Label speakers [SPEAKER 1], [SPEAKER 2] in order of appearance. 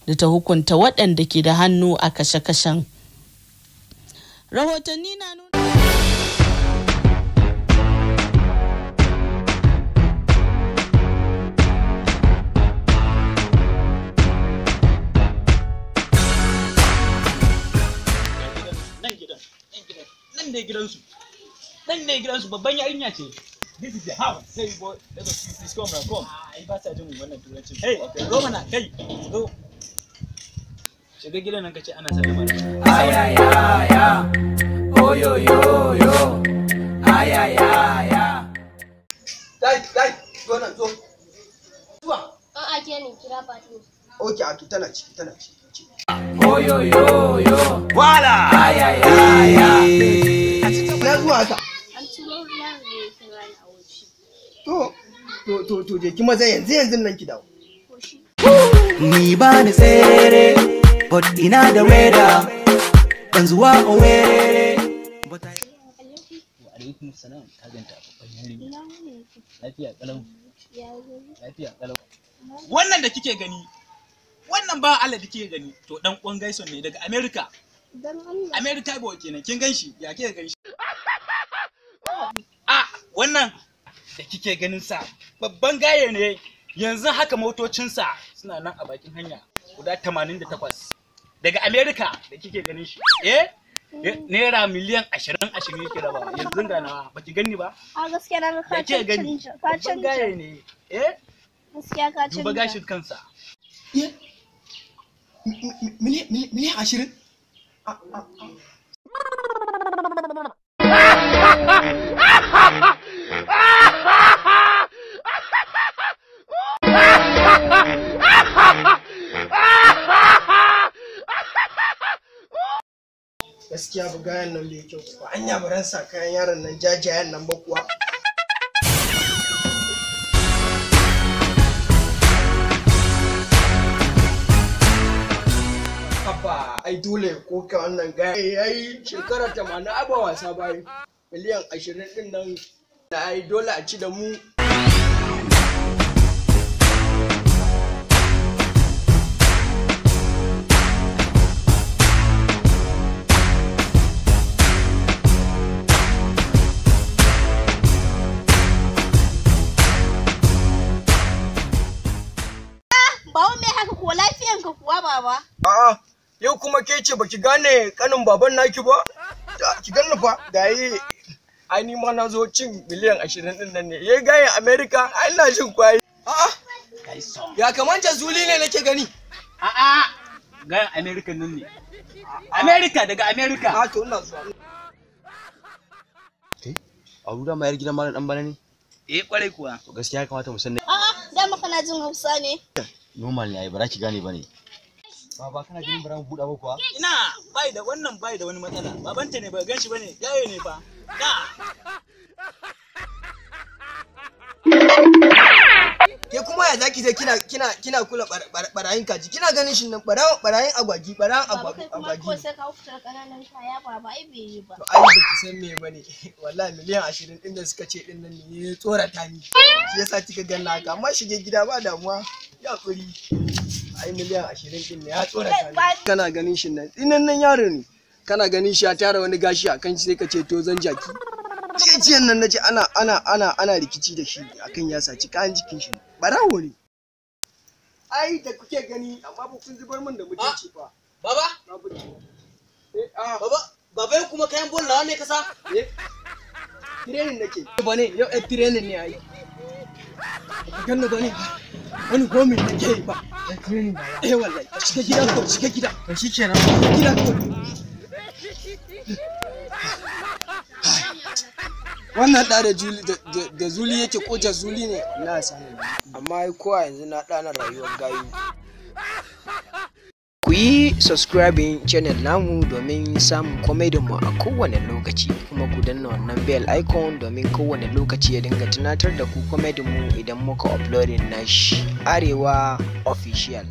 [SPEAKER 1] da ta hukunta waɗanda ke da hannu a kashe-kashen. Rahotanni na nuna
[SPEAKER 2] Nan ne gidansu. Nan ne gidansu, babban yarinya ce. This is the house. Say boy, let us see, please come now, come. Ai ba sa jin wannan turancin. Hey, zo mana, kai, zo. Shiga gidan nan kace ana sallama da kai.
[SPEAKER 3] Ay ay ay ay, oh yo yo yo, ay ay ay ay.
[SPEAKER 4] Dai, dai, zo nan, zo. Zuwa.
[SPEAKER 5] A'a, ke ne kira Fatima.
[SPEAKER 4] Okay, a to tana ciki, tana ciki.
[SPEAKER 3] Oh yo yo yo, wala. Ay ay ay ay.
[SPEAKER 4] Na zuwa haka.
[SPEAKER 5] An turo yaro ne ya kira ni a waje.
[SPEAKER 4] To, to, to, to, je ki maza yanzu yanzu nan ki dawo.
[SPEAKER 5] Ko shi?
[SPEAKER 3] Ni ba ni tsere, but ina da reda, ban zuwa Owerri. But I
[SPEAKER 2] Wa alaikum salam, ka ganta babban yarinya.
[SPEAKER 5] Ina wuni yake?
[SPEAKER 2] Lafiya kalau,
[SPEAKER 5] Ya gari.
[SPEAKER 2] lafiya kalau. Wannan da kike gani, wannan ba Allah da kike gani, to dan uwan Gaison ne daga America.
[SPEAKER 5] Dan Allah.
[SPEAKER 2] America boy kenan, kin gan shi, ya kike gan shi? A wannan da kike ganin sa babban gaye ne, yanzu haka motocinsa suna nan a bakin hanya guda 88 daga America da kike ganin shi. Eh? Naira miliyan 20 20 yake raba yanzu ga nawa, baki gani ba?
[SPEAKER 5] A gaskiya na ga ka
[SPEAKER 2] Ya kike gani?
[SPEAKER 5] canja. Ka
[SPEAKER 2] Babban gaye
[SPEAKER 5] canja.
[SPEAKER 2] ne. Eh?
[SPEAKER 5] Gaskiya ka canja.
[SPEAKER 2] Duba gashin kansa.
[SPEAKER 4] Ye? Miliyan 20? A, a, a. Gaskiya ba gayan nan bai kyau ba. Anya baran sa kayan yaron nan jajayen nan ba kuwa. Haba, ai dole ko ka wannan gaya. Ai shekara 80 ai ba wasa ba ai. Miliyan 20 din nan da ai dole a ci da mu.
[SPEAKER 5] Baba me haka kuwa, lafiyanka kuwa baba?
[SPEAKER 4] A'a, yau kuma ke ce baki gane kanin baban naki ba? Ki ganni fa, gaye. Ai ni ma na zo cin miliyan 20 din nan ne. Yayi gayen America, ai ina jin kwayi. A'a, ya kaman jazuli ne nake gani.
[SPEAKER 2] A'a, gayan America nan ne. America, daga America.
[SPEAKER 4] A to ina zuwa.
[SPEAKER 6] A rura mayar gidan malam dan bana ne?
[SPEAKER 2] Eh, kwarai kuwa.
[SPEAKER 6] To gaskiya ya kamata mu san
[SPEAKER 5] A'a, dama kana jin Hausa ne.
[SPEAKER 6] Normal ne ai, ba za ki gane bane. Baba, kana ganin bara mu buɗa ba kuwa?
[SPEAKER 2] Ina bai da wannan, bai da wani matsala. Babanta ne, ba gan shi bane, gaye ne fa. Na.
[SPEAKER 4] Ke kuma ya zaki je kina kina kina kula barayin kaji. Kina ganin shin nan barayin agwagi, barayin
[SPEAKER 5] Baba kai kuma
[SPEAKER 4] agwagi.
[SPEAKER 5] kawai sai ka fitar ƙananan kaya baba, ai bai yi ba.
[SPEAKER 4] To ai baki san me bane. Wallahi miliyan 20 din da suka ce din nan ne ya tsorata ni. Shi yasa kika ganna haka, amma shige gida ba damuwa. Ya kuri. Ai miliyan 20 din ne ya tsorata ni. Kana ganin shin nan tsinannen yaro ne. Kana ganin shi ya tara wani gashi a kan shi sai ka ce to zan jaki. Jiyan nan naji ana ana ana ana rikici da shi akan ya saci kayan jikin shi. Barawo ne. Ai da kuke gani, amma ba kun zubar min da mutunci fa.
[SPEAKER 7] Baba,
[SPEAKER 4] Babu. Eh, ah.
[SPEAKER 7] baba, baba, yau kuma kayan bol nawa ne ka sa?
[SPEAKER 4] Eh, training nake. Ba ne, yau eh training ne ai. Ka ganni ba ne. Wani gomi nake yi ba.
[SPEAKER 6] Training ba.
[SPEAKER 4] Eh wallahi, ka shiga gida ko shiga gida.
[SPEAKER 6] To shikenan.
[SPEAKER 4] Shiga gida ko. Wannan ɗa da Juli da Zuli yake ko Jazuli ne na sani. Amma ai ko a yanzu na ɗana rayuwar gayu.
[SPEAKER 8] Ku yi subscribing channel namu domin samun comedy mu a kowane lokaci, kuma ku danna wannan bell icon domin kowane lokaci ya dinga tunatar da ku comedy mu idan muka uploading nashi. Arewa Official.